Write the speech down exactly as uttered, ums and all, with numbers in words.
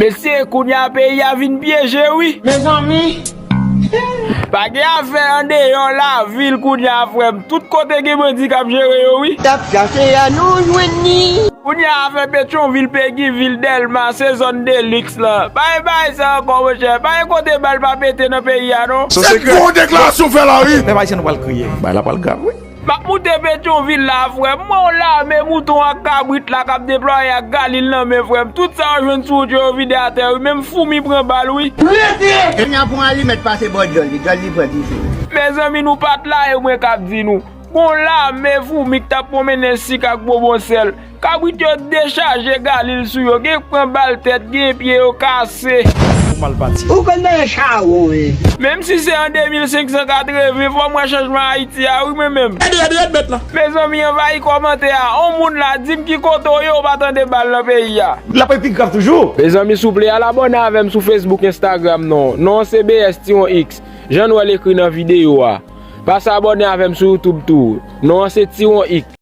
Mesye, kounye a peyi a vin pyeje wi. Mezanmi. Pa gen afè andeyò lavil kounye a, frè m. Tout kote gen bandi k ap jere yo wi. T ap chache a nou jwenn li. Kounye a afè Petyonvil, Pegivil, Dèlma, se zòn deliks lan. Pa gen bagay sa ankò, monchè. Pa gen kote bal pa pete nan peyi a non. Se gwo deklarasyon fè la wi. Pèp ayisyen, nou pral kriye. Bagay la pral grav wi. M ap moute Petyonvil la, frè m. Mwen yon lame mouton ak kabrit la k ap deplwaye ak galil nan men, frè m. Tout sa yo jwenn sou wout yo, yo vide atè wi. Menm foumi pran bal wi. Rete! Kounye a pou yon alimèt pase bò djòl li, djòl li pran dife. Mezanmi, nou pa t la, e mwen k ap di nou. Gon lame foumi k t ap pwomennen sik ak bonbon sèl. Kabrit yo dechaje galil sou yo, gen k pran bal tèt, gen pye yo kase. Ou mal pati. Ou konn nan chawon wi. Menm si se an de mil senk san katreven, fò m wè chanjman Ayiti a wi mwen menm. Gade, gade, gade bèt la. Mezanmi, anvayi kòmantè a. On moun la, di m ki kote w ye, ou pa tande bal nan peyi a. L ap pi grav toujou. Mezanmi, souple, al abòne avè m sou Facebook, Instagram non. Non an se B S Tiwon X. Jan nou wè l ekri nan videyo a. Pase abòne avè m sou YouTube tou. Non an se Tiwon X.